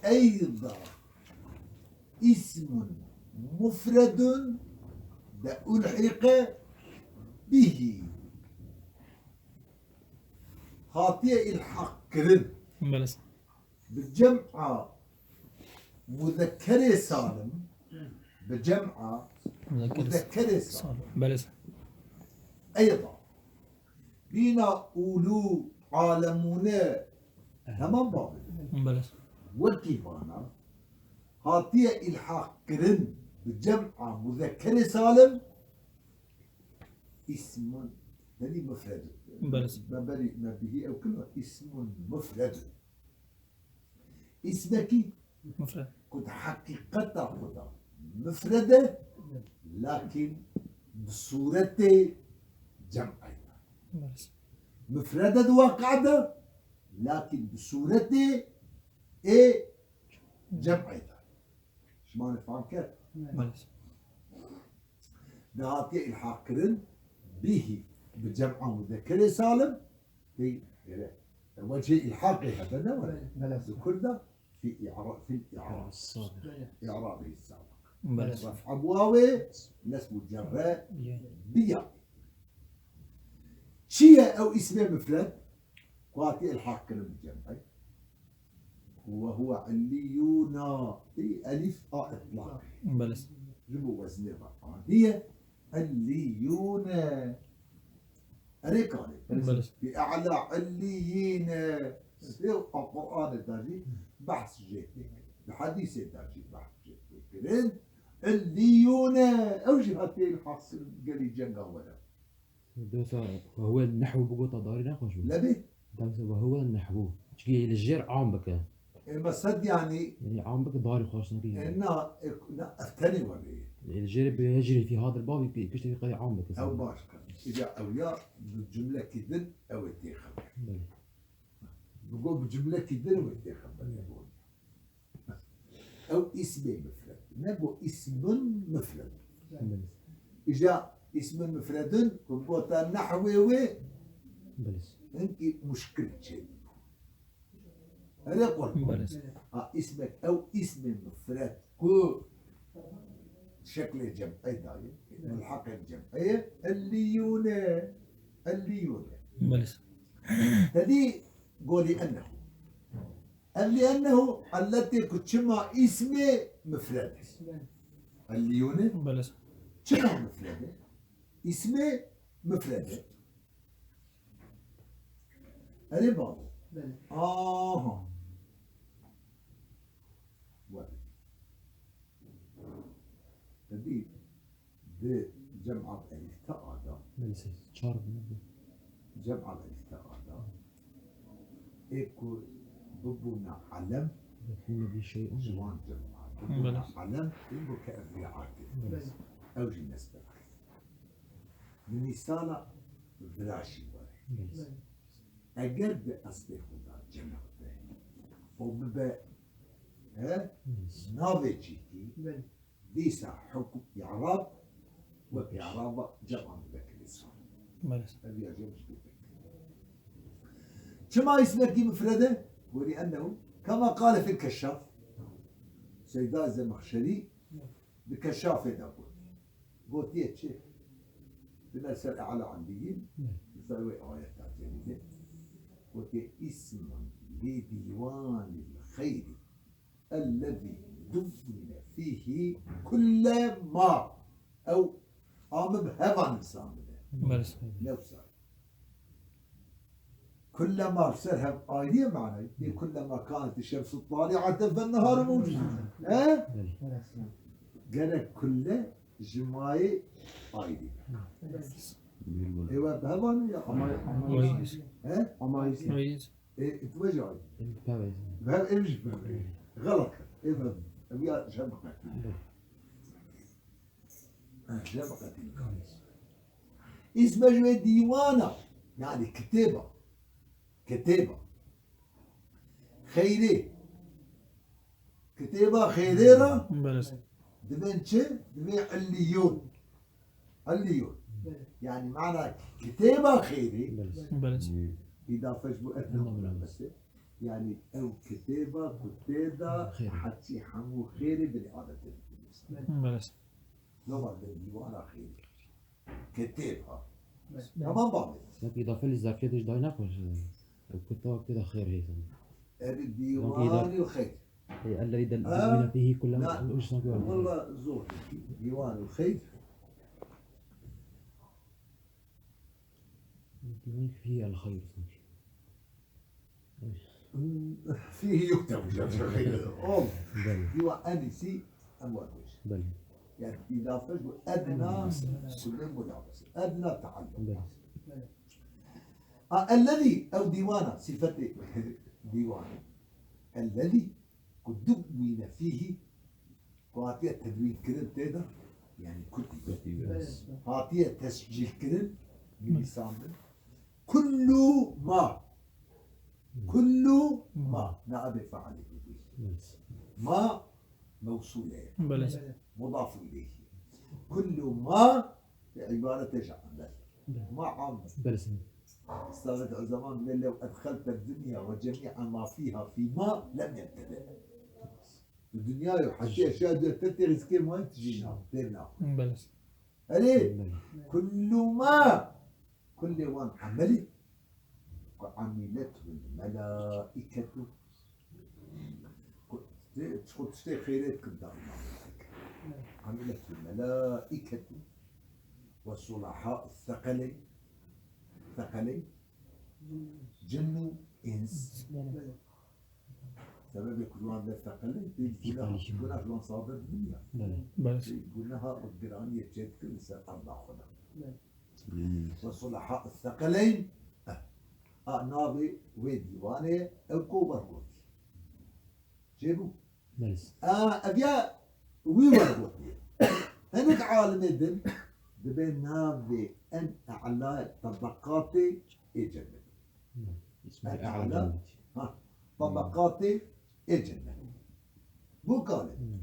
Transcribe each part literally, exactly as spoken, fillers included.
eyda ismun mufredun de ulhîqe bihî. Hatiye îlhaq kirin. Belê. Bi cem'a muzekkerê salim, bi cem'a Muzekkerê muzekkerê salim. Salim. Belê. Eyda. Bîna ûlû, alemûne, hema babê. Belê. Wekî vana hatiye îlhaq kirin bi cem'a muzekkerê salim, ismun, tenî mufred. Belê. Me berî, me bihî ew kir, ismun mufred. Îsmekî Mufred. Ku di heqîqeta xwe de mufred e, lakîn bi sûretê cem'ê de. Belê. Mufred e di waqi'ê de, lakîn bi sûretê ê cem'ê de. Şima ne fam kir? Belê. De hatiye îlhaq kirin, bihî bi cem'a muzekkerê salim, tê gere. Wecihê îlhaqê hebe ne were. Belê. Di Kurda fî i'ra-, fîl i'rab. Belê. I'rabê sabiq. Belê. Raf'a bi wawê, nesb û cerre Ye. bi ya. Çi ye ew îsmê mufred? Ku hatiye îlhaq kirin bi cem'ê. Ku we huwe illiyûna. Tê elîf a îtlaq. Belê. Ji bo weznê ve aniye. Illiyûne. Erê kalê. Belê. Fi e'la illiyîne. Sê a Qur'anê de jî behs jê tê kirin. Di hedîsê de jî behs jê tê kirin. Illiyûne. Ew jî hatiye îlhaq kirin gelî cenga we de. Dosa, we huwe nehwu bigota darî ne xweş bû. Lebê? Demse we huwe nehwu. Çikî li jêr am bike. Ê me sed yanî. Yanî am bike darî xweş nekî. Ê na, ê, na, ev tenê we bê. Ê li jêrê bi hecrî fî hadir babî pê, piştî qey am bike. Ew baş kir. Îca ew ya bi cumlekî din ew ê tê xeber. Belê. Bi got bi cumlekî din ew ê tê xeber. Ew îsmê mufred. Ne got îsmun mufred. Belê. Îja îsmun mufredun ku gota nehwê wê Belê. hinkî muşkil çêdibû. Erê qol. Belê. Ha, îsmek, ew îsmê mufred ku şeklê cem'ê dayê, mulhaqê cem'ê ye, elliyûne, elliyûne. Belê. Tedî golî ennehu. Ev li ennehu illetê ku çima îsmê mufred e. Elliyûne Belê. çima mufred e? Îsmê mufred e. Erê babo. Belê. Aha. Were. Tedî Di cem'a bi elîf te a de. Belê, çar bû. Cem'a bi elîf te a de. Ê ku bibûne elem, Yekûne bî şey'un. Ji wan cem'a bibûne Belê. elem, ê ku ke ev rê ardê. Belê. Ew jî nesbe ard. Bi mîsala vira jî were. Belê. Eger bi eslê xwe de cem'a be û bibe, he, Belê. navê cîkî, Belê. Dîsa hukm i'rab wek i'raba cem'a muzekkerê salim. Belê. Ev ya cem ji bîr vekir. Çima îsmekî mufred e? Gorî ennehu, kema qale fil Keşşaf. Seyda Zemexşerî di Keşşafê de got. Gotiye çi? Bine ser E'la Endiyîn, li ser wê ayeta celîlê. Gotiye, "Îsmun lî dîwanil xeyrî." Ellezî duwwine fîhî kulle ma. Ew a min bi hevan nivîsandine. Belê. Newsa. Kulle ma ser hev ayrî ye manayê. Yê kulle ma kaneti şemsu tali'aten fen neharu mewcud. He? Belê. Gerek kulle ji mayê ayrî be. Belê. Ê we bi hevan ya? Ama, ama, Wayîz. He? Ama Wayîz. Ê, tu vejî ay. Em pevê. Ve ev jî pevê. Xelat. Ê ve, ev ya şebeqetî. Şebeqetî. Îsme ji wê dîwana. Yani kitêba. Kitêba. Xeyrê. Kitêba xêrê re Belê. Dibên çi? Dibê illiyûn. Illiyûn. Yani mana kitêba xêrî. Belê. Îdafe ji bo etno Belê. Qudamesê. Yanî ew kitêba ku tê de Xêr. Heçî hemû xêrê binî adetê dikî. Belê. Loma di dîwana xêrê. Kitêba. Belê. Tamam babê. Wek îdafe lî zerfiyetê ji dayîna xwe ji. Ew kitaba tê de xêr heye. Ev dîwanî xêr. Ey, ellezî del-, Ha? dewwîne fîhî kulle Na. Walla zor. Dîwanî xêr. Dîwanî fîhî el-xeyr sanki. فيه يكتب جمع الخير. Ol. Belê. Dîwa en iyisi em werdin. Belê. Yani idafe bu edna, Belê. Kullen bu lafız. Edna taallum. Belê. A, ellezî, ew dîwana, sifetê dîwana. Ellezî, ku dewwîne fîhî, ku hatiye tedwîn kirin tê de, yani kutîbe. Kutîbe. Hatiye tescîl kirin, nivîsandin. Kullu ma. Kullu ma. Naibê fealê dibî. Belê. Ma mewsûle ye. Belê. Mudaf ileyhi. Kullu ma îbarete ji amel. Belê. Ma am. Belê. Ustazek Ezaman bile lew edxelte dunya ve cemî'a ma fîha fî ma lem yentebe. Di dinyayê û heta eşya diye te tê rîskê muayîn tijî na, têr na. Belê. Erê, Belê. Kullu ma, kullê wan emelî, ku amilethu melaîketu, ku tê, ku tiştê xêrê dikin da melaîke. Amilethu melaîketu ve sulaha thekeleyn, thekeleyn, cin û ins. Belê. Sebebê ku ji wan derteqelin, tê Îstîqalî gunah, gunah ji wan sadir dibin ya. Belê. Belê. Tê gunaha û giraniyê çêdikin li ser erda xwe de. Belê. Ve sulaha thekeleyn, eh, a navê wê dîwanê ew ku wergotî. Çêbû? Belê. A, ev ya wî wergotiye. Hinek alimê din dibê navê en e'la tebeqatê ê cennet. Belê. İsmi En e'la e'la, cennet. Ha, tebeqatê ê cennet. Bu kalê. Belê.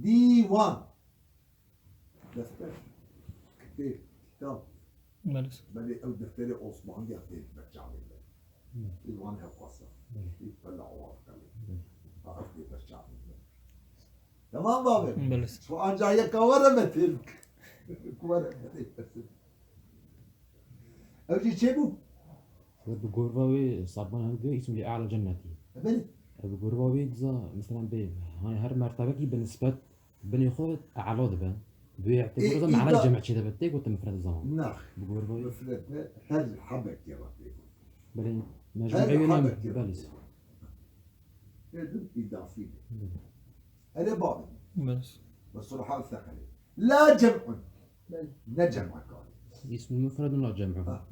Dîwan. Defter, kitêb, kitab. Belê. Belê ew defterê Osmaniya tê ber çavê me. Hı. Dîwan hevxwasa. Belê. Î bela awar kalê. Belê. Ha, ew tê ber çavê me. Tamam babê. Belê. Şu anca yeka were me tê. Were me tê. Ew jî çêbû? Bi gorva wê Sadban Hangi ismî e'la cennetî. Belê. Bi gorva wê diza, mesela bê, hani her mertebekî bi nisbet binê xwe e'la dibe. Bi Ê, îtibara da îta- mehna cem çêdibe. Tê gotin mifred zaman. Nax. Bi gorva wê. Mifred de her hebekê re tê gotin. Belê, Her mecmuê wê hebekê re belê. Tê gotin. Dedim îdafî de. Belê. Erê babê. Belê. Ve sulaha thekeleyn. La cem'un. Belê. Ne cem'ek a. İsmi mufredun la cem'u. Ha.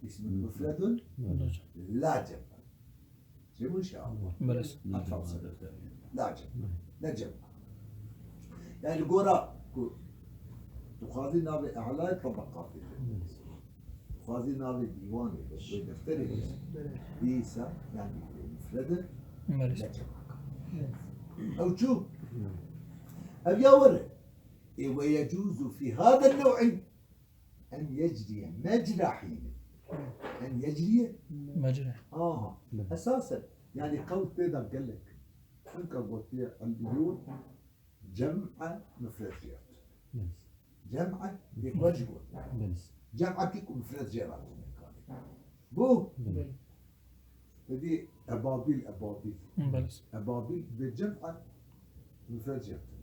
İsmi mufredun Belê. La cem'u. Cem'u şey ama. Belê. Atfal sebep. La cem'u. Ne cem'u. Yani gora ku tu xwazî navê e'layê tabaqatê. Belê. Xwazî navê dîwanê be, wê defterê be. Belê. Dîsa, yani mufredun Belê. Ne cem'ek a. Belê. Ew çû? Belê. Ev ya were. E, ve yecuzu fî hada nev'i en yecriye mecra hînin. En yecriye? Mecra. Aha. Belê. Esasen, yani qewl tê de gelek. Çunka gotiye elliyûn cem'e mufred jê hat. Belê. Cem'e yek Belê. Wer jî gotiye. Belê. Cem'ekî ku mufred jê re hatine kare. Bu Belê. Tedî ebabil, ebabil. Belê. Ebabil bi cem a mufred jê hatin.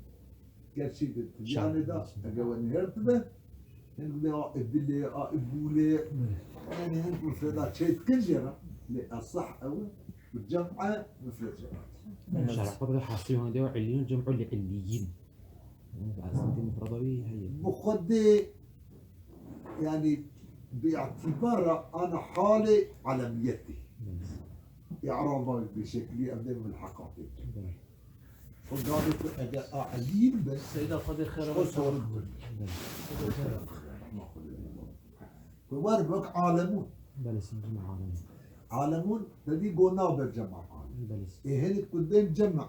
Gerçî di Şa- Tiryanê de Şa- ege we nihêrtibe, hin bile a ibilê, a ibûlê, Belê. Yani hin mufreda çêdikin jê re, lê esah ew e, bi cem a mufred jê hatin. Belê. Şerh xwe bide hasî wan de illiyun cem'u li illiyin. Aslında mufreda wî heye. Bi xwedê, yani, bi îtibara ana halê alemiyetê. Belê. Î'raba bi şeklî em dê milheqatê. Belê. Xwe gavê ku ege a elîn be, Seyda Xwedê xêr o. Xwe sor bin. Belê. Ku wer wek alemûn. Belê, sincî me alemûn. Alemûn, tedî go nabe cema alem. Belê. Ê hinek ku bên cema.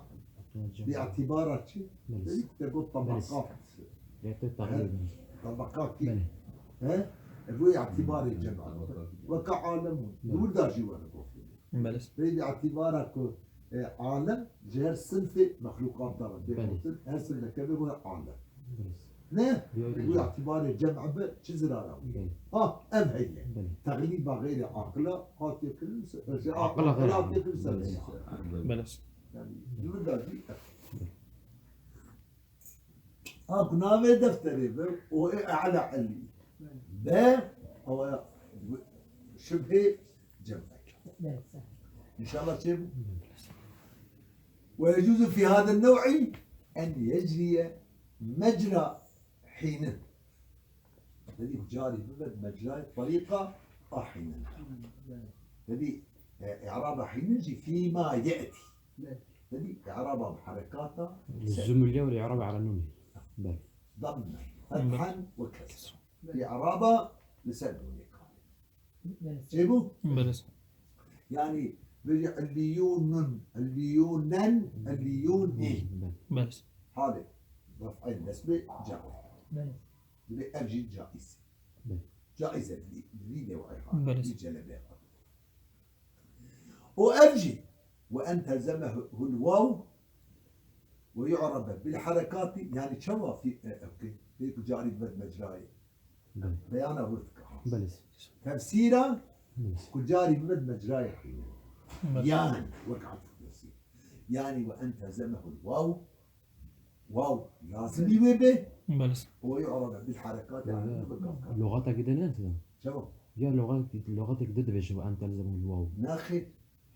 Bi îtibara çi? Belê. Tedî ku te got Belê. Tabaqat. Yekte Her taxlî. Tabaqat ki. Belê. He? E, bu îtibarê cema. Weka alemûn. Belê. Li wir de jî were gotin. Belê. Peyvê îtibara ku, e, alem ji her sinfê mexlûqat de re tê Belê. gotin, her sinfeke bê gotin alem. Belê. Ne? Yo, Bi yo. îtibarê cem be çi zirara wî? Belê. Ha, ev heye. Belê. Teglîba xeyrê aqila hatiye kirin, se-, se-, Aqila aqila xeyr. hatiye kirin ser Belê. vê. Belê. Yani, li vir de jî ev. Ha, ku navê defterê be, o ê e'la elî. Be, ew şibhê cem be. İnşallah çê bû. Ve yecuzu fî hada nev'i en yecriye mecra hînin. Dedi, carî bibe mecrayê tarîqa a hînin. Dedi, e, i'raba hînin jî fîma ye'tî. Dedi, i'raba bi herekata ser. Luzumul yew, i'raba ala nûnî. Belê. Damme, fethen ve kesra. Belê. I'raba li ser nûnê kare. Belê. Çêbû? Belê. Yani, bêje illiyûnun, illiyûnen, illiyûnî. Belê. Halê ref'ê, nesbê, cerrê. Belê. Dibê ev jî caiz. Belê. Caiz e, di vî, di vî lewhê ha, Belê. vî celebê ha. O ev jî, ve en telzemehu l-waw ve yu'rabe bil harekati, yani çawa fî, e, ev ki, pê ku carî bibe mecrayê. Belê. Beyana wir dike ha. Belê. Tefsîra Belê. ku carî bibe mecrayê xîne. Belê. Yani, wek atf tefsîr. Yani ve en telzemehu l-waw, waw lazimî wê be. Belê. O yu'rabe bil harekati, yani bi kafka. Logatekî de ne? Çawa? Ya logat-, logatekî de dibêje ve en telzemehu l-waw. Naxê.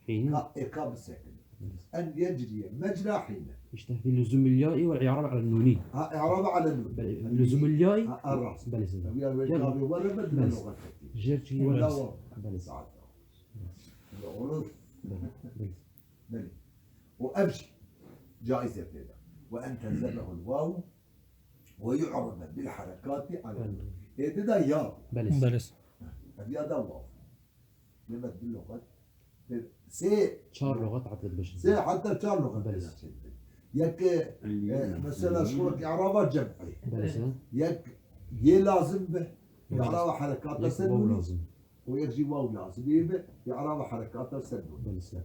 Hîn. Ka, ê ka bisekin. Belê. En yecriye mecra hîne. İşte fî luzumul ya'i ve i'rab ala nûnî. Ha, i'rab ala nûnî. Belê, luzumul ya'i. Ha, ha, rast. Belê, siz. Ya, ya, Ya, ya, wala bed belê. Logatekî. Jer çi Wala wala. wa. Belê. Saat. Olur. Belê, belê. Belê. O ev jî caiz e pê de. Ve en telzemehu l-waw ve yu'rabe bil harekati ala Belê. nûnî. Ê di de ya. Belê. Belê. Ev ya da waw. Lê me du logat. Sê Çar logat atlet beşin. Sê heta çar logat Belê. pêda çêdibin. Yek, e, mesela ji xwe wek i'raba cem'ê. Belê. Yek yê lazim be. Belê. I'raba herekata Yek ser waw nûnî. lazim. O yek jî waw lazim. Yê be, i'raba herekata ser nûnî. Belê.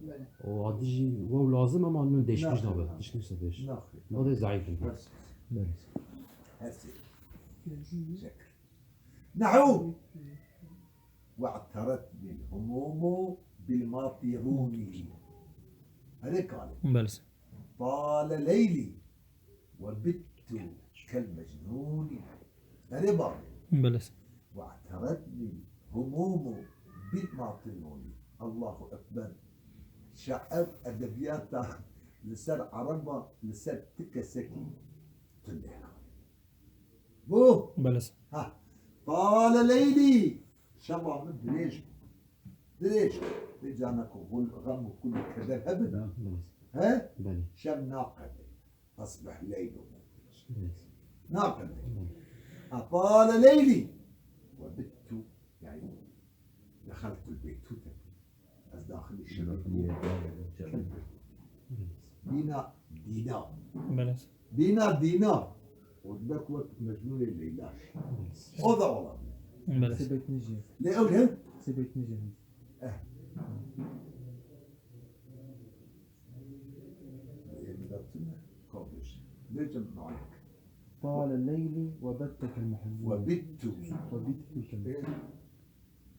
O adi jî waw lazim ama nûn değişmiş Naxir, nabe. naxir. Değişmiş nabe. Naxir. O da zayıf. Her şey. Belê. Her şey. Şekil. Nehu. We'teretnil humumu bil matiruni. Erê kalê. Belê. Tale leyli ve bittu kel mecnuni. Erê bavê. Belê. We'teretnil humumu bil matiruni. Allahu Ekber. Şair edebiyata li ser ereba, li ser ti kesekî tune. Bu. Belê. Ha. Tale leyli. Şeva min dirêj bû. Dirêj. Vê carna ku gul, xem û kul û keder hebin. Belê. He? Belê. Şev naqede. Asbeh leylu. Belê. Naqede. Belê. Ha, tale leyli. Ve bittu. Yani, dexeltul beytute. Ez daxilî şevê bûm. Bîna dîna. Belê. Bîna dîna. O dibe ku wek Mecnûnê Leyla. O da olabilir. Belê. Sebet nijî. Ne öyle? Sebet nijî. Eh. Ê, min de tune, kabloş. Bêjim malek. Tale leyli ve bettekel muhzun. Ve bittu. Ve bittu. Ê.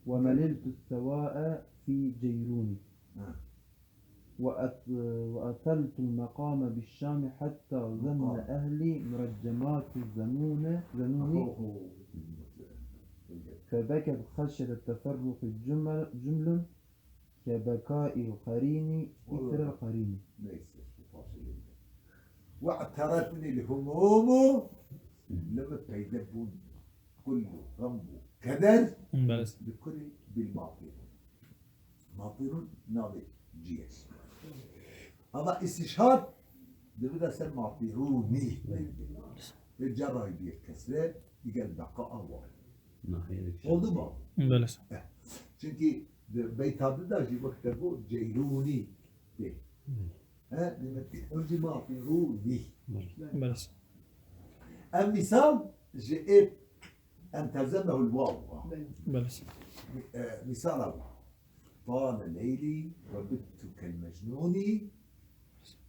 Ve meleltu sevae fi ceyruni. Ha. وأت-، وأطلت المقام بالشام حتى ظن مقام. أهلي مرجمات الزنون، زنون. Oho. فبكت خشية التفرق جمل، جمل كبكاء القرين إثر القرين. Neyse, bu parçayı. واعترتني الهموم. Li min peyde bûn kul û xem û keder. Belê. Bi kurî bil maqî. Matirûn navê cî ye. Ama îstîşhar dibide ser Matirûnî. Vê cerrayî bî kesre, digel beqa awa. Oldu mu? Belê. Eh, çünkü di beyta di de jî wek te got Ceyrûnî tê. He, demek ki ew jî Matirûnî. Belê. Em misal ji ê en telzemehul waw. Belê. E, misala waw. Tale leylî ve bittu kel mecnûnî.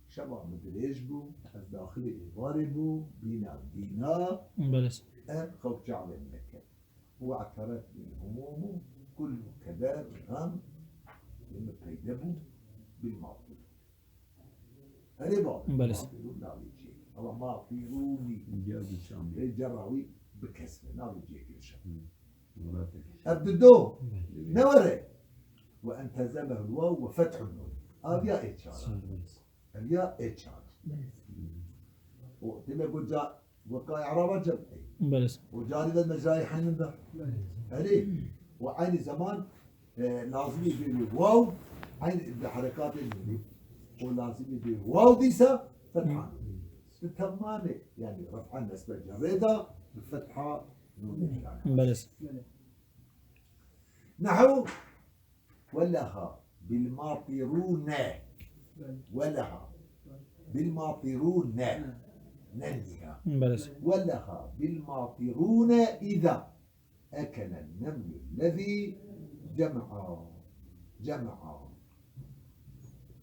Şeva min dirêj bû, ez daxilê êvarê bû, bîna dîna, Belê. Ev xew çavê min diket. Û eteretnî humûmû, kullu keder, xem, li min peyde bû, bil maqûl. Erê bavê, Belê. Maqîrûn navê cihê. Ama maqîrûnî. Ya bi çamî. Rê cerra wî bi kesrê, navê cihê kirişe. Hı. Ev dido, Belê. Ne were. Ve entezemehu waw ve fethun nûn. Aviya ê çar. Çar, Belê. Ev ya ê çar. Belê. O, demek o ca, weka Eraba cem. Belê. O carî de mecrayê heynin de. Belê. Erê. O aynı zaman e, lazimî bê wê waw, eyn di herekatê nûnî. O lazimî bê waw dîsa fetha nûnî. Di temamê, yani ref'a nesbe cerrê de bi fetha nûnî filan. Belê. Nehu, weleha bil matirûne. Weleha bil matirûne. Nenniha. Belê. Weleha bil matirûne îza. Ekele nemlu lezî cema'a. Cema'a.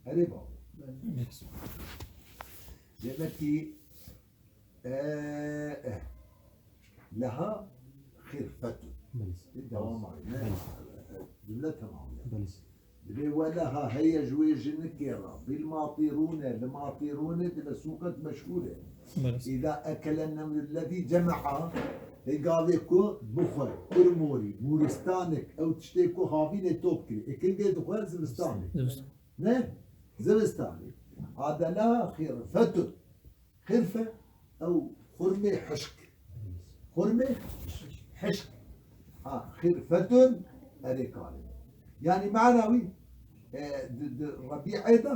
Erê bavê. Belê. Demek ki, e, e, leha xirfetun. Belê. Devam aynı. Belê. Cümle tamam ya. Belê. Divê weleha heye ji wê jinikê re. Bil matirûne, li matirûne dibe sûqek meşhûr e. Belê. Îza ekele nemlu lezî cema'a, hê gavê ku bixwe, kurmorî, mûristanek, ew tiştê ku havînê top kirî. Ê kengê dixwe zivistanê. Zivistan. Ne? Zivistanê. Adela xirfetun. Xirfe, ew xurmê hişk. Xurmê hişk. Ha, xirfetun, erê kalê. Yani mana wî, e, di, di Rebî'ê de,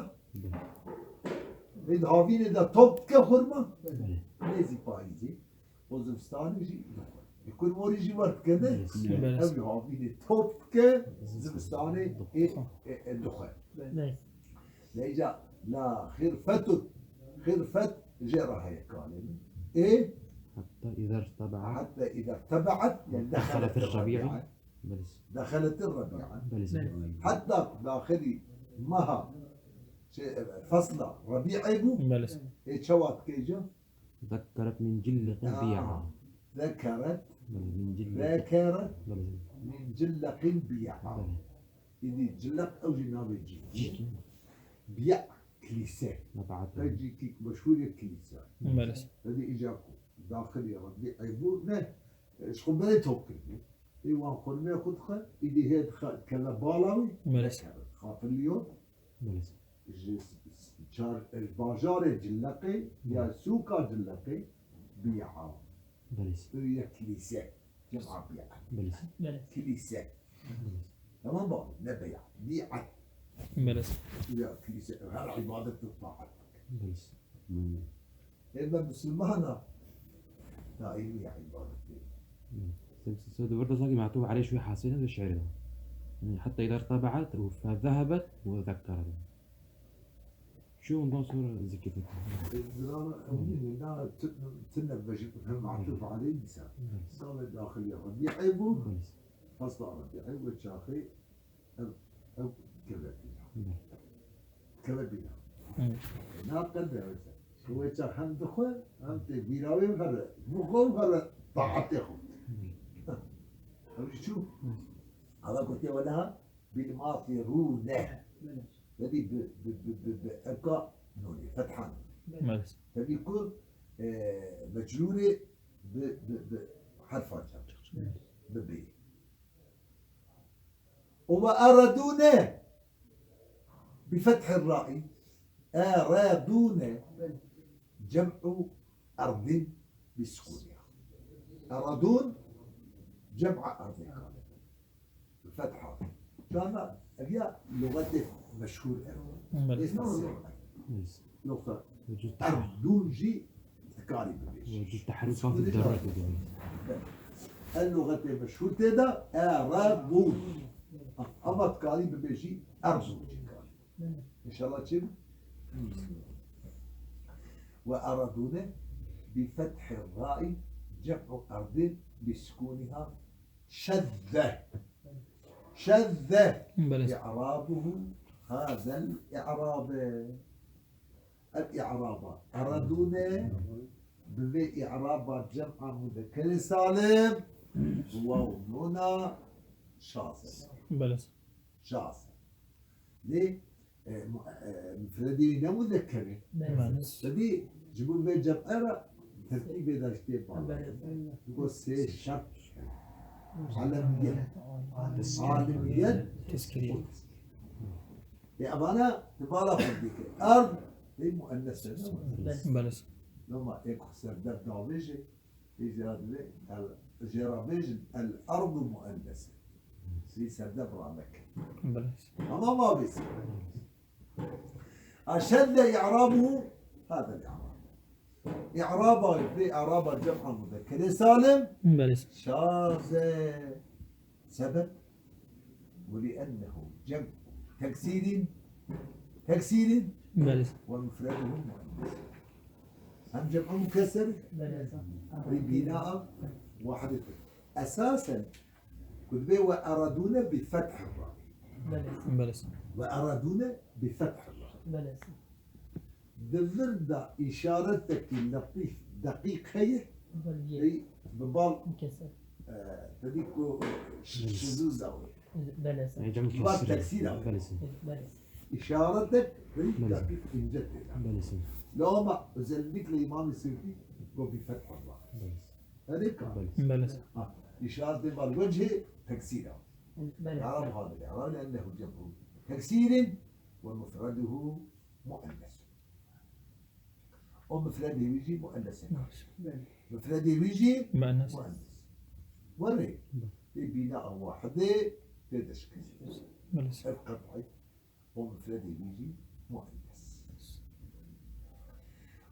vê di havînê de top dike xurma, nêzî payîzê, o zivistanê jî dixwe. Ê kurmorî jî wer dike, ne? Belê. Ew havînê top dike, zivistanê ê, ê, ê dixwe. Belê. Leyca la xirfetun. Xirfet jê re heye kalê min. Ê? Hatta iza irtebe'at. Hatta iza irtebe'at, yani dehalet ir-rebi'a. Belê. Dehalet ir-rebi'a. Belê. Hatta daxilî meha, şey, fasla rebi'ê bû. Belê. Ê çawa dikê ca? Zekeret min cilleqin bi'a. Zekeret. Belê, min cilleqin. Zekeret. Belê. Min cilleqin bi'a. Belê. Îdî cilleq ew jî navê cî. Cî. Biya kilîse. Nebaat. Ev cî kî meşhûr ye kilîse. Belê. Hadi îca ku daxilî Rebî'ê bû, ne, ji xwe berê top kirdî. Ê wan xurmê xwe dixe, îdî hê dixe keve bala wî, Belê. Nekeve. Xatirliyo. Belê. Ji çar, ji bajarê Cilleqê ya sûka Cilleqê biya. Belê. Tu ye kilîse. Cema biya. Belê. Belê. Kilîse. Belê. Tamam mı? Ne beya? Biat. Belê. Ya kilîse. Her ibadet ve taat. Belê. Ê me Müslümana daîmî ya ibadetê. Sen, sen de burada sanki معطوف عليه شوية حاصلة في الشعر ده. يعني حتى إذا ارتبعت فذهبت وذكرت. Şu ondan sonra zikir. Zirana, emin, na tine vejin, matuf aleyh insan. Evet. Gavê daxilî Rebî'ê bû. Evet. Fasla Rebî'ê ve çaxê ev, ev keve bîna. Evet. Keve bîna. Evet. Na qelbê ev se. Wê çax hem dixwe, hem tê bîra wê here. Bixwe û here taetê xwe. Evet. Ev çû. Evet. Ala gotiye wela. Bil matirûne. Belê. Tevî bi, bi, bi, bi, bi, eka nûnê, fetha nûnê. Belê. Belê. Tevî ku, e, mecrûrê bi, bi, bi herfa cer. Belê. Bi bê. Û ve eredûne bi fethir ra'i. Eredûne. Belê. Cem'u erdin bi sukûniha. Eradûn cem'a erdê kane. Bi fetha. Çanda ev ya luxetê meşhûr ev. Belê. Êsta sê. Belê. Yoksa erdûn jî dikarî bibêjî. Vücud tehrîfat derek edin. Ev luxetê meşhûr tê de eradûn. Ama dikarî bibêjî erdûn jî dikarî. İnşallah çi? Ve eradûne bi fethir ra'i cem'u erdin bi sukûniha şedde. Şezze. Belê. I'rabuhu hazel i'rabe. Ev i'raba eradûne bi vê i'raba cem'a mudekkerê salim bi waw û nûna şaz e. Belê. Şaz e. Lê, e, mu-, e, mufredê wî ne mudekker e. Belê. Belê. Sedî ji bo vê cem'e re tertîbê de ji tê bala. Belê. Digo sê şert. Alemiyet. Alimiyet. Tezkiriyet. Ê evana di bala xwe dike. Erd, ê muennes e, ne? Belê. Belê. Loma ê ku serdeb davêje, ê jê re divê el, jê re bêjin el erdu muennes. Sî serdeb raneke. Belê. Tamam abi. Eşedde i'rabuhu hada el i'rab. I'raba, vê i'raba cem'a mudekkerê salim. Belê. Şaz e. Sebep? Ve li'ennehu cem'u teksîrin, teksîrin Belê. Ve mufreduhu muennes. Hem cem'u mukesser, Belê. Bi bînaa wahidetî. Esasen, ku divê ve eradûne bi fethir ra. Belê. Belê. Ve eradûne bi fethir ra. Belê. Di vir de îşaretekî letîf, deqîq heye. Belê. Ey, bi bal, Mukesser. E, te dî ku ş-, Belê. Şizûza wê. Belê. Ey, cem Bi bal kesir. Teksîra wê. Belê. Belê. Îşaretek, ey, Belê. Deqîq ince tê. Belê. Loma özellikle Îmam-ı Suyutî ku bi fethir ra. Belê. Erê ka. Belê. Belê. Ha, îşaret bal wecihê teksîra. Belê. Ya'rab hada, ya'rab li'ennehu cem'u teksîrin ve mufreduhu muennes. O mufredê wî jî muennes e. Belê. Mufredê wî jî Muennes. Muennes. Werê. Belê. Ê bînaa wahidê tê de şikestî. Belê. Ev qet'î. O mufredê wî jî muennes.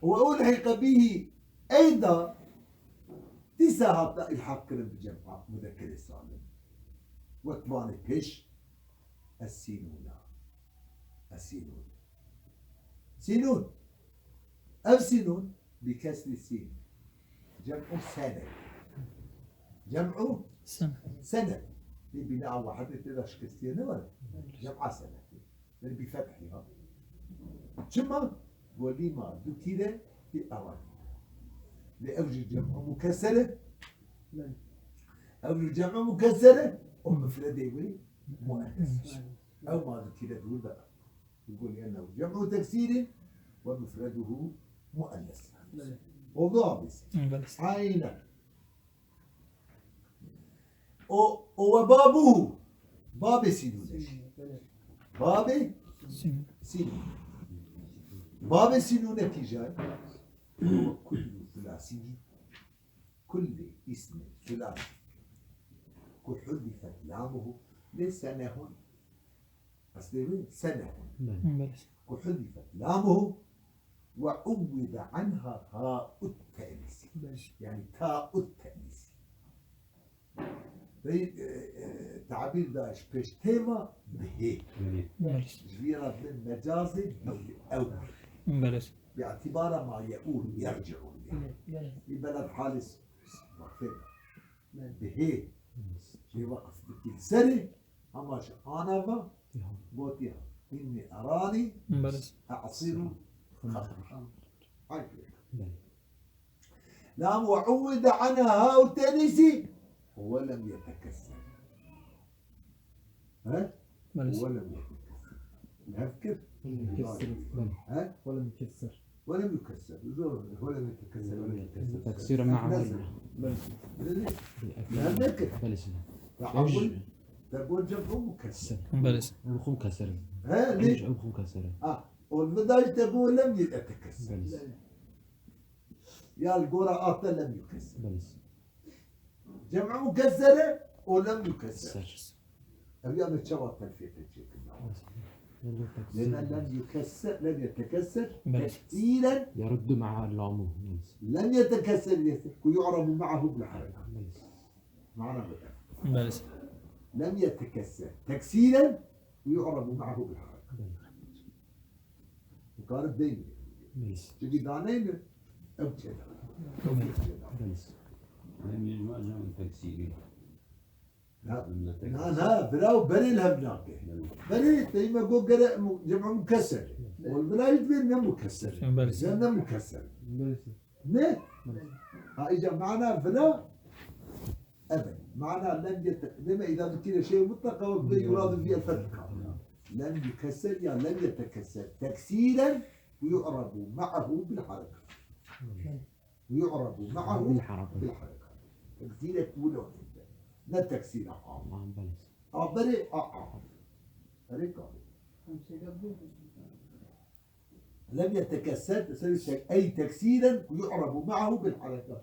Ve ulhiqe bihî eyda dîsa hatine îlhaq kirin bi cem'a mudekkerê salim. Wek vanê pêş es-sînûna. Es-sînûn. Sînûn. Ev sînûn bi kesrî sîn. Cem'u sene. Cem'u Sene. Sene. Bi bînaa wahidê tê de şikestiye ne var. Cem'a sene. Belê bi fethî ha. Çima? Go lima dukire bi eradî. Lê ew jî cem'u mukesser e. Ew jî cem'u mukesser e. O mufredê wê muennes. Ew ma dukire dûr de. Go li'ennehu cem'u teksîrin ve mufreduhu muennes. Oldu abi. Belê. Aynen. O, o ve babuhu. Babê sînûnek. Babê Sînûn. Sînûn. Babê sînûnek kîjan? Kullu sulasiyin. Kulli ismi sulasi. Ku hudifet lamuhu. Lê senehun. Eslê wê senehun. Belê. Belê. Ku hudifet lamuhu. Ve uwwide anha ta'ut te'nisi. Belê. Yani ta'ut te'nisi. Ve, e, e, tabîr da ji pêş tê ve bihê. Belê. Belê. Ji vî re bi mecazê ew, ew. Belê. Bi itibara ma ye'ûl, yerci'û. Belê. Belê. Bi beled halis vakfê. Belê. Bihê. Jê weqf dikî serê, ama ji ana ve gotiya. Inni erani Belê. E'siru xemra. Ay pêk. Belê. Lam ve uwwide anha ha'u tenisi ve lem yetekesser. He? Belê. Ve lem yetekesser. Lef kir. Belê. He? Ve lem yukesser. Ve lem yukesser. Zor. Ve lem yetekesser. Ve lem yukesser. Teksîr ma'a. Nezir. Belê. Belê. Lef kir. Belê. Te'awul. Te'awul cem'u mukesser. Belê. Em xum kesser. He, ne? Em xum kesser. Ha, ol vidaj te'awul lem yetekesser. Belê. Ya li gora ate lem yukesser. Belê. Cem'u mukessere û lem yukesser. Ser. Ev ya me çawa telfiyete çêkin? Lem yukesser. Lem yukesser, lem yetekesser, Belê. Teksîren. Yeruddu ma'a lamu. Lem yetekesser, yetek-, ku yu'rabu ma'ahu bil hareka. Belê. Mana bu. Belê. Lem yetekesser. Teksîren, ku yu'rabu ma'ahu bil hareka. Belê. Dikare deyne. Belê. Çünkü daneyne, ev çêda. Belê. Belê. Lem yecma cem teksîri. Na, na, na, vira û berê li hev nake. Berê, tey me got gere mu-, cem'a mukesser. Ol vira yî divê ne mukesser. Belê. Ya ne mukesser. Ne? Ha, îca mana vira, evet. Mana lem yete-, deme îda dikire şey mutlaka ve yuradu fî el fetha. Lem yukesser ya lem yetekesser. Teksiren ve yu'rabu ma'ahu bil hareket. Ve yu'rabu ma'ahu bil hareket. Teksire kulon. Ne teksire am. Am, belê. A berê a am. Erê kare. Lem yetekesser, ser şey, ey teksiren ve yu'rabu ma'ahu bil hareket.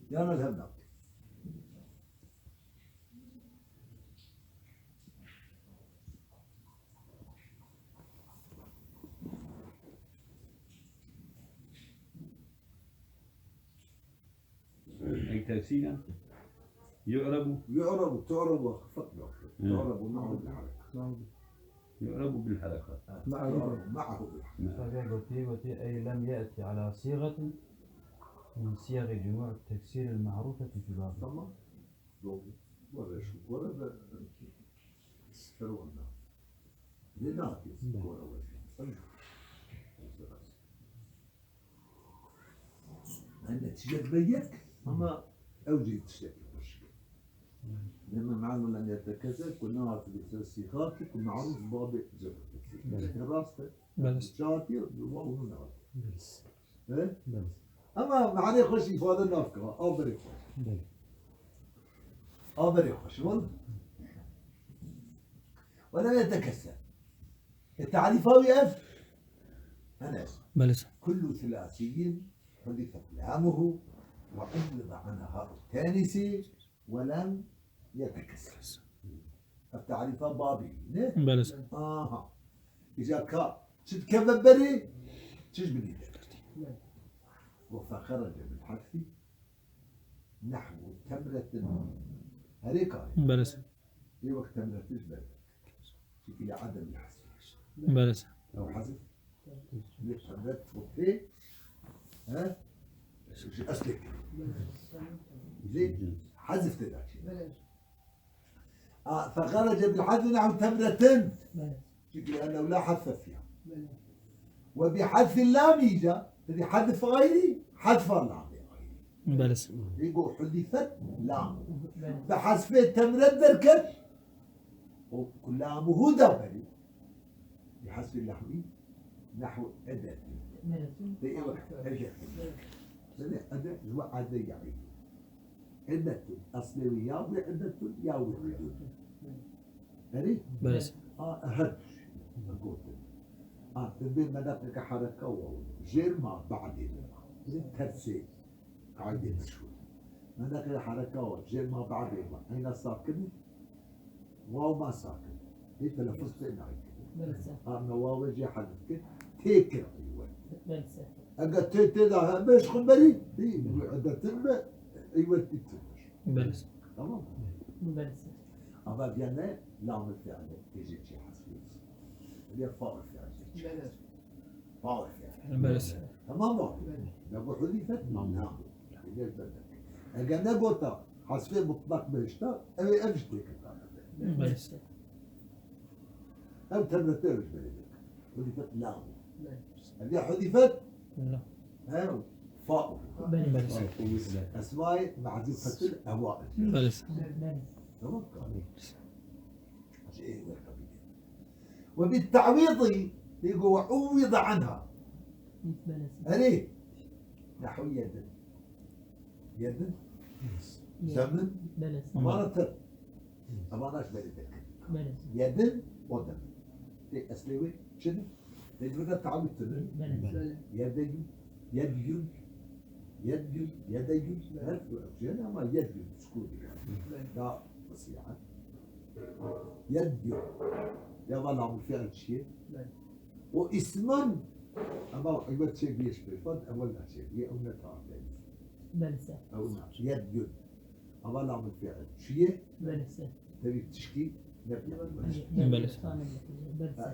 Yana lem nak. أي تفسيرا؟ يعرب؟ يعرب، تعرب، فقط. مم. تعرب معه بالحركة. يعرب بالحركة. آه، معه. تعرب معه بالحركة. نعم. Tabii, gotiye, gotiye, أي لم يأتي على صيغة من صيغ جموع التكسير المعروفة في بابه. Tamam. Doğru. Were şu, were de, e, serwanda. Ne ne yapıyorsun? Doğru. Tamam. Hani tiştek be yek, ama ew jî tiştekî xweşik. Dema me'na lem yetekesser, ku nehatibî ser sîxakî, ku me'rûf babê cevabekî. Belê. Rast e? Belê. Çi hatiye, wa û min hatiye. Belê. He? Belê. Ama me'nê xweş îfade navka, aberê xweş. Belê. Aberê xweş, wala. Ve lem yetekesser. E, tarîfa wî ev. Hene. Belê. كل ثلاثي حذفت لامه وعوض عنها التانيث ولم يتكسر. Ev tarîfa babî, ne? Belê. Aha. Îca ka çi dikeve berê, çi ji binî derketî. Ve feherece bil hezfi nehwu temretin. Herê karê. Belê. Ê wek temretin ji ber. Çünkü li adem li hezfi. Belê. Ew hezf. Li temret û pê, he? Ji eslê kirî. Lê hezf tê de çi? A, feherece bil hezfi nehwu temretin. Belê. Çünkü لأنه لا حذف فيها. Belê. Ve bi hezfi lam îca, tedî hezf ayrı, hezfa lamê ayrı. Belê. Digo huzifet lam. Belê. Bi hezfê temret derket, o ku lamuhu da berî. Bi hezfi lahwi, nehwu edet. Belê. Te ê wek edet. Belê. Sene edet, ji we ede ya î. Edetun, eslê wî ya wî edetun, ya wî edetun. Erê? Belê. A, her tişt. Gotin. A, tu bê me de pêke hereka waw. Jêr ma ba'dê me. Tersê. Qaydê meşhur. Me de pêke hereka waw. Jêr ma ba'dê me. Eyna sakin. Waw ma sakin. Hê telefuz pê nayê. Belê. A, me wawê jê hezf kir. Tê kir îwet. Belê. Eger tê tê de hebe ji xwe berî, tê wî edetin be, îwet tê tê. Belê. Tamam mı? Belê. Ama diye ne? Lamul fi'le tê jê çê hezf kir. Diye faul fi'l jê çê. Belê. Faul fi'l. Belê. Tamam mı? Belê. Ya bu huzifet mi? Tamam. Tamam. Eger ne gota, hezfê mutlak behişta, ev, ev ji têkirdan. Belê. Ev temrete ev ji berê. Huzifet la. Belê. Ev ya huzifet? La. He, fa. Belê. Belê. Esma-i mahzufetil ewail. Belê. Belê. Tamam. Belê. Şey, Ve bit ta'wîdî, digo ve uwwîde anha. Belê. Erê. Nehwî yedin. Yedin. Zemin. Belê. Amara te. Amara ji berê derket. Belê. Yedin o demin. Tê eslê wê çi ne? Tecrübe ta'wîd tine. Belê. Belê. Yedeyün. Yedyün. Yedyün. Yedeyün. Her şey ama yedyün. Sukûn. Belê. Da wesi'at. Yed yo. Ya va lamul fi'l çi ye? Belê. O ismen, ama evet çek bir iş bir fad, evvel de çek. Ye ew ne tarif. Belê. Ew ne? Yed yo. Ama lamul fi'l çi ye? Belê. Tevî tişkî ne biye. Belê. Belê. Ha,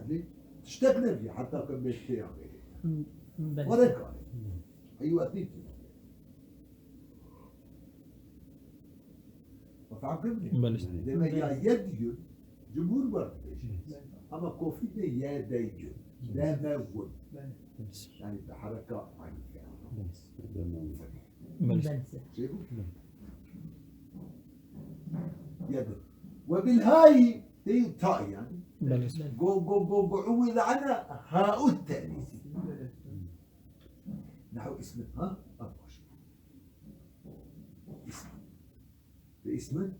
ne? Tiştek ne biye, hatta ke bir şey ya. Hı, hı, belê. Were kare. Hı. Eywa, ne ki? Fehmkirine? Belê. Deme ya yed yun, cumhur wer dibêjin. Ama kofî de ye dey yun. Deme wun. Yani bi hereka aynı fiil. Belê. Şey bu. Yedi. Ve bilhayi, tey ta yani. Belê. Go, go, go, go, uwila ana ha ut tenisi. Nahu ismin, ha? Al baş. İsmin. Ve ismin,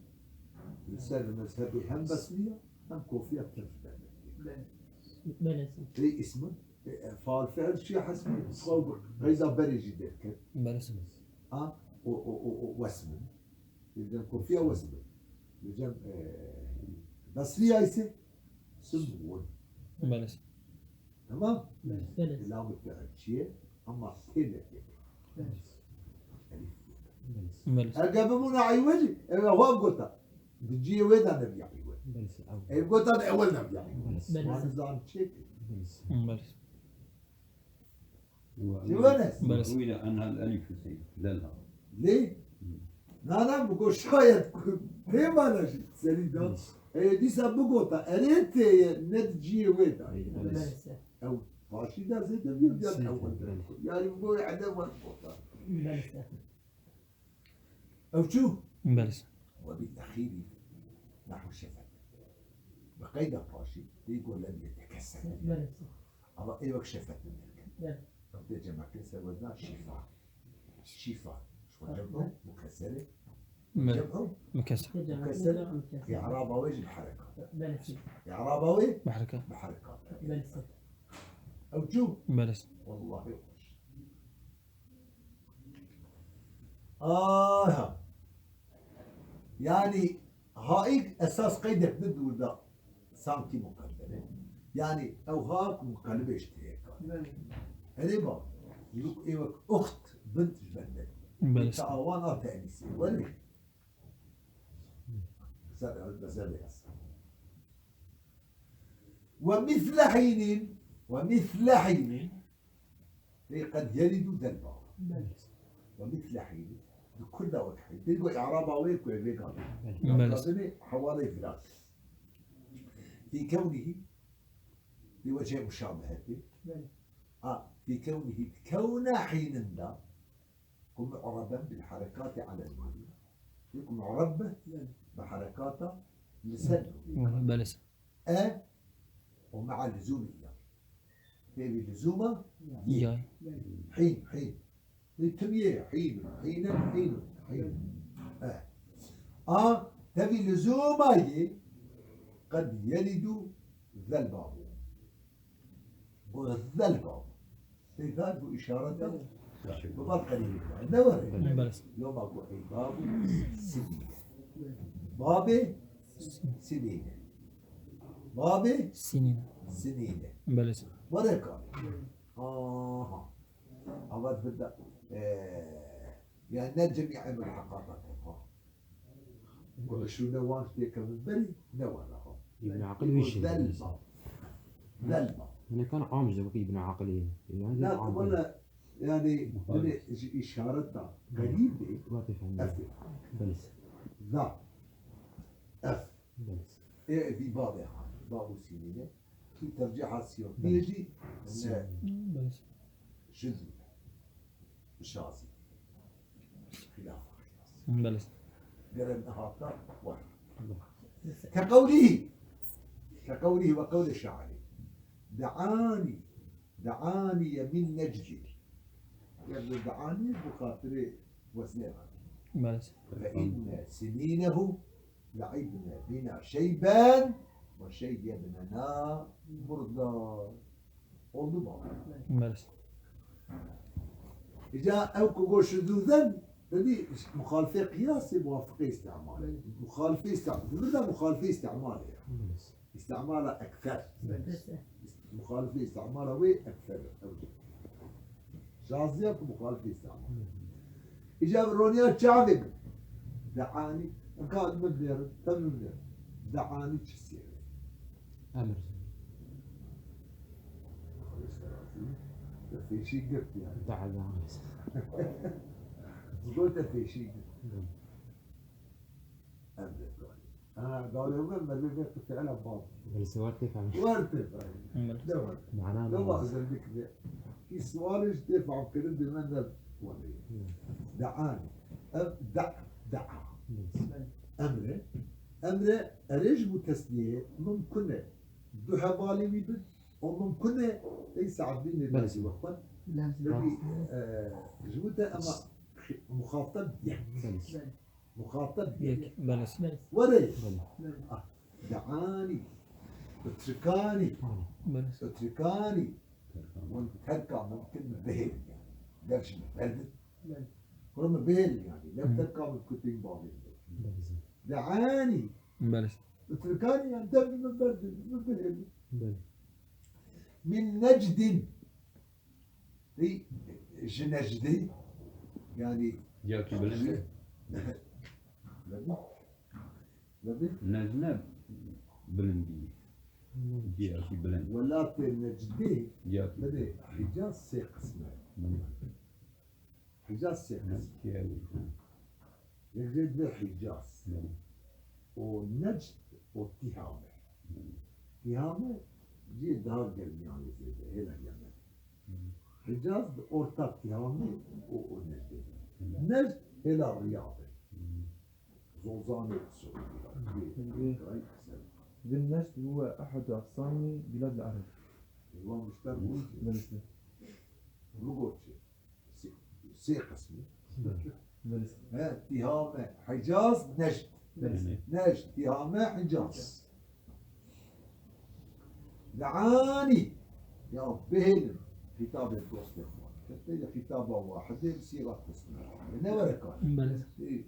li ser mezhebê hem Besriya, hem Kofiya tevcih dernek. Belê. Belê. Ve ismin, e, e, faal fiil şiya hesbî, xew qeyda berê jî derket. Belê. Ha? O, o, o, o, wesmin. Li cem Kofiya wesmin. Li cem, e, Besriya ise simwun. Belê. Tamam? Belê. Lamı fiil çiye? Ama têne têne. Belê. Elif. Belê. Eger bibûna iwecî, ev wan gota. Di cihê wê de nebiya iwec. Belê. Ev gota de ewel nebiya iwec. Belê. Wan zan çêkir. Belê. Ji wenes. Belê. Wî de enhal elif Hüseyin. Lel ha. Lê? Nana bigo şayet ku pê mana jî serî da. Hı. Ê dîsa bigota, erê tê ye, ne di cihê wê da. Belê. Ew paşî da zêde bir ya ew. Belê. Yani bigo ede wan gota. Belê. Ew çû? Belê. Ve bi tehîrî nahu şefet. Bi qeyda paşî, dê go lem yetekesser. Belê. Ama ê wek şefet min derket. Belê. Ew tê cemakin ser wezna şîfa. Şîfa. Şo cem ew mukesserê. Belê. Cem ew mukesser. Mukesser. Mukesser. I'raba wê jî bi hereka. Belê. I'raba wê bi hereka. Bi hereka. Belê. Ew çû? Belê. Wallahî xweş. Aha. Yani haik esas qeydek bi dûr da sanki muqeddere. Yani ew ha ku muqellibê ji tê ye kar. Belê. Erê ba, yuk ê wek uxt bint ji bende. Belê. Te awan a tenîsê. Welê. Ser, ser, ser, ser. Ve misle hînin, ve misle hînin. Ê qed yelîdu zelba. Belê. Ve misle hînin. Bi kul da wek hîn. Dê go i'raba wê ku ê vê gavê. Belê. Belê. Gavê hewalê filan. Fî kewnihî. Dê wecihê muşabehetê. Belê. A, fî kewnihî. Kewna hînin da. Ku mu'reben bil harekati alel nûnî. Yek mu'reb bi harekata li ser nûnî. Belê. E û me'a lizûmî ya. Tevî lizûma yê. Ya. Hîn, hîn. Li tim yê, hîn, hîn, hîn, hîn. E. A, tevî lizûma yê qed yelîdu zelbabû. Got zelbab. Peyda bu işarete. Belê. Bu bak qerîbî. Ne var? Belê. Loma ku ey babu sinine. Babê sinine. Babê sinine. Sinine. Belê. Bareka. Aha. Avat bida. Ee, yani ne cemî emir hakikate. Ku şûne wan têkevin berî, ne wan aha. Îbn Aqil wî şî. Zelma. Zelma. Hinekan am ji wekî Îbn Aqilê. Yani la, am wala, yani, muhalif. Binê ji işareta qerîbê. Belê. Za. Ef. Belê. Ê, vî babê ha. Babu Sînîne. Tu tercîha Siyotiyê jî ne şizî. Şazî. Xilaf. Belê. Gere nehata war. Ke qewlî. Ke qewlî ve qewlê şairî. De'anî. De'anî min Necdî. Yani de'anî bu xatirê weznê. Belê. Fe inne sinînehu Le'ibne bina şeyben ve şeyyebnena murda. Oldu mu? Belê. Îca ew ku got şuzûzen, dedi muxalifê qiyasê muwafiqê îstimalê. Muxalifê îstimalê. Di vir de muxalifê îstimalê ya. Belê. Îstimala ekser. Belê. Muxalifê îstimala wê ekser. Ew. Şaziya ku muxalifê îstimal. Îca roniya çavê min. De'anî. Eka min bêrin, te min bêrin. De'anî çi sêre? Emir. Te pêşî girt yani. De'anî. Got te pêşî girt. Hı. Emre karî. Ha, dalê we mervê vê fiîla bab. Belê, se wer tê fehmî. Wer tê fehmî. Belê. De wer. Mana ne Baba var? Özellikle. Ki sualê jî tê fehmkirin bi me ne were. Hı. De'anî. Ev da, da'a. Belê. Emre. Emre erê ji bo tesniyeyê mumkin e. Du hevalê wî bin. O mumkin e. Ey Se'd bin Belê. Lezî wexwe. Lezî. Belê, e, ji bo te ema muxatab yek. Belê. Muxatab yek. Yek, belê. Were. Belê. Ah, de'anî. Utrikanî. Belê. Utrikanî. Hûn terka mumkin min bihêlin yani. Dev ji min berdin. Belê. Hûn min bihêlin yani. Dev Hı. terka mumkin tîn bavê min. Belê. De'anî. Belê. Utrikanî yani dev ji min berdin. Min bihêlin. Belê. Min necdin. Ey, ji Necdê, yani, Diyakî bilind. Lebî? Necd ne bilindî. Diyakî bilind. Welatê Necdê, Diyakî. Belê, Hicaz sê qism e. Hı. Hicaz sê qism. Hı. Yek jê divê Hicaz. Hı. O Necd, o Tihame. Hı. Tihame cihê daha germiyan e zêde, hêla Yemen. Hı. Hicaz di orta Tihame û, û Necdê de. Hı. Necd hêla Riyad e. Hı. Zozanê Siûdî. Hı. Vê, vê, vê, vê, Bin Necd huwe ehadu aqsami bilad el-Arab. Eywa muşter bu. Belê. Bu goçê. Sê, sê qismî. Belê. He, Tihame, Hicaz, Necd. Belê. Necd, Tihame, Hicaz. De'anî. Ya bihêlin. Xîtabê dostê xwe. Heta xîtaba wahidê bi sîra qismî. Ne were kar. Belê. Ê,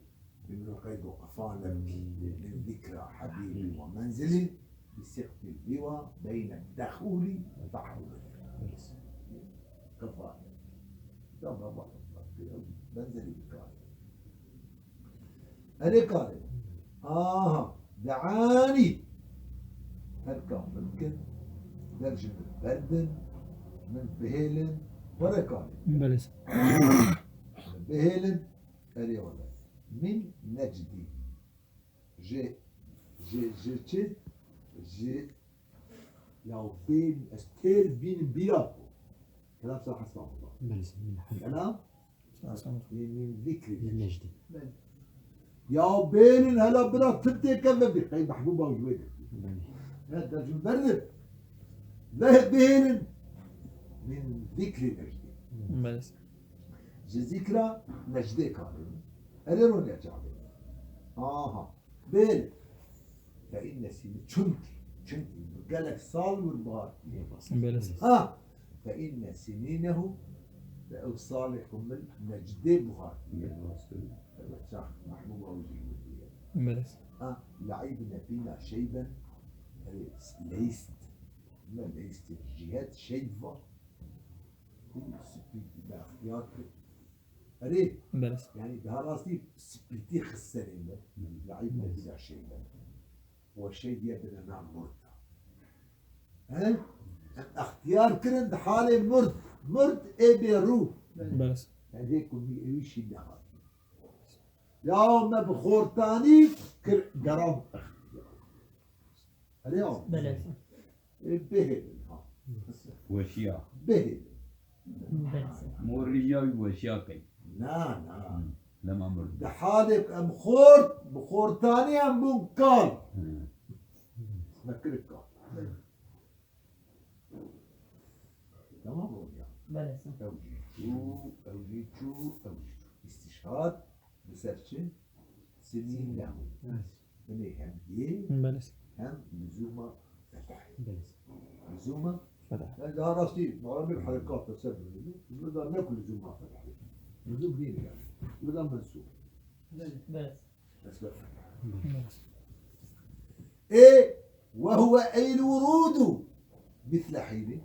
Bimro qeyd û qefa nebkî, min zikra hebîbî we menzilî, bi siqtî lîwa beyne dexûlî ve tahûlî. Qefa. Ya baba, menzilî bi karê. Erê karê. Aha, de'anî. Her ka mumkin, dev ji min berdin, min bihêlin, were karê. Belê. Bihêlin, Erê wele. Min necdî. Ji, ji, ji çi? Ji, ya bên, ez têr bînim bîra ku. Kelam ser Hesbahullah. Belê, min hel. Kelam? Min, min zikri. Min necdî. Ya bênin hela bira tim têke vebî. Qey mehbûba wî wê de. Belê. Ne, dercû berdim. Ve bênin. Min zikri necdî. Belê. Ji zikra Necdê karê. Erê rûne çavê. Aha. Bêle. Fe inne sini-, çünkü, çünkü gelek sal wir bahar. Belê. Ha. Fe inne sinînehu, ve ew salê xwe min Necdê buhar. Evet, çax, Mahmud Avcı. Belê. Ha, le'ibne bina şeyben, erê, leyst. Ne leyst, cihet şeyd var. Spî me extiyar kir. Erê, Belê. Yani daha rastî spîtî xist serê me. Hı. Le'îb nebîna şey me. We şey diye bine na murd. He? Em extiyar kirin di halê murd. Murd ê bê rû. Belê. Yani hê ku mî ewî şî nehat. Ya me bi xortanî kir geran extiyar. Erê ya. Belê. E, bihêlin ha. Weşiya. Bihêlin. Belê. Morî ya weşiya key. Na, na. Hı. Lema murd. Di halê ku em xort, bi xortanî em bûn kal. Hı. Me kirin kal. Tamam oldu ya. Belê. Ew jî çû, ew jî çû, ew jî çû. Îstîşhad. Li ser çi? Sinîn nehu. Evet. Binê hem yê, Belê. Hem lizûma fethê. Belê. Lizûma Fethê. Yani daha rastî, mağribê herekat da ser binê. Burada ne ku lizûma fethê. Lizûm değil yani. Burada mensûb. Belê. Belê. Bes be fethê. Belê. E, ve huve eyl vurudu. Misle hîni.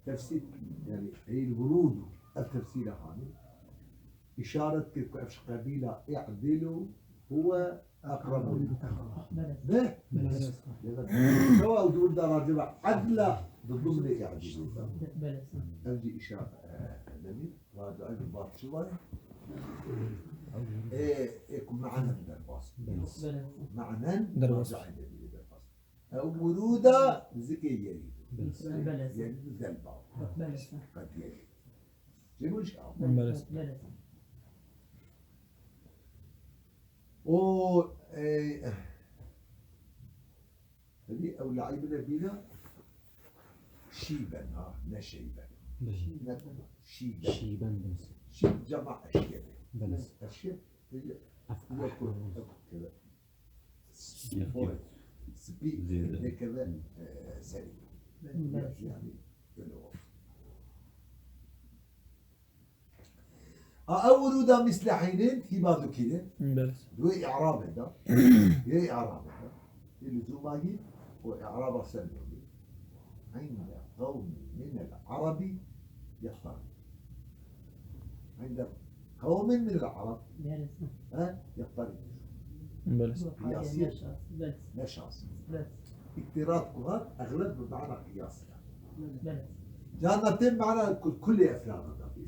Tefsîr, yani, eyl vurûd, ev tefsîra hanî, işaret kir ku ev ji qebîla i'dilu huwe aqrabu lil-aqrab. Belê. Ne? Belê. Belê. Çawa ew di wir de racibe edla di dimnê i'dilu de. Belê. Ev jî işaret, e, demî, racibe bi vat çi var? Ê, ê ku ma'nen derbas. Belê. Ma'nen Derbas. Ma'nen derbas. Ew wuruda zikê yerî. Belê. Yerî du zelba. Belê. Qet yerî. Cemûş ew. Belê. O, e, Hevî ew laîbine bîna şîben ha, ne şeyben. Belê. Ne şîben. Şîben, belê. Şîb cema eşyebe. Belê. Eşyeb, peki, Af-, yok, ah, yok, yok, yok. Spî, spî, Zêde. Nekeve, e, serî. Belê. Yani, öyle olsun. A, ew wuruda mislehînin, hîba dukînin. Belê. Di wê i'rabê de. Yê i'rabê de. Yê lüzuma gî, o i'raba ser nûrî. Inde qewmin minel arabi yeftarî. Inde qewmin minel arab. Belê. He? Yeftarî. Belê. Qiyasî. Belê. Ne şans. Belê. İttirad ku hat, egleb bi mana qiyas e. Belê. Carna tê mana kul-, kulê efrada da bî.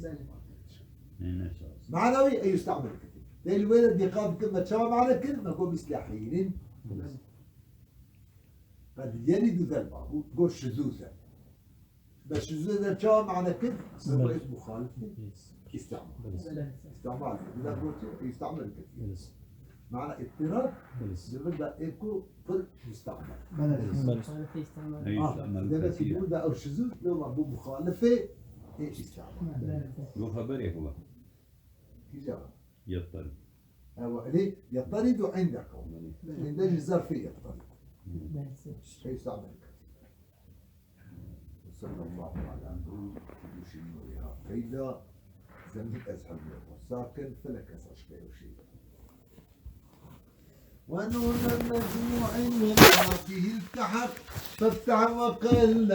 Belê. Mana wî ey yustamel kirin. Tê li wê de dîqat bikin, me çawa mana kirin? Me got mislehînin. Belê. Qed yerî du zelba bû, got şuzûz e. Bes şuzûz e çawa mana kirin? Sebeb Belê. Muxalif e. Yes. İstimal. Belê. İstimal. Bir de got, ey yustamel kirin. Yes. Mana ittirad, Belê. Li vir de ê ku pir mustahmel. Belê. Belê. Muxalifê îstîmal. Ey, Ah, îstîmal demek ki kesiye. Burada ew şuzûz, loma bu muxalifê ê îstîmal. Belê. Bu haber yapıla. Güzel. Yattarî. Ewa, elê yattarî du inde qewm. Belê. Inde ji zarfê yattarî. Belê. Ey îstîmal. وصلى الله على نور وشنورها فيضا زمین از حلوه و ساکن فلک از عشق و شیدا. ونور المجموع من عرفه التحق فافتح وقل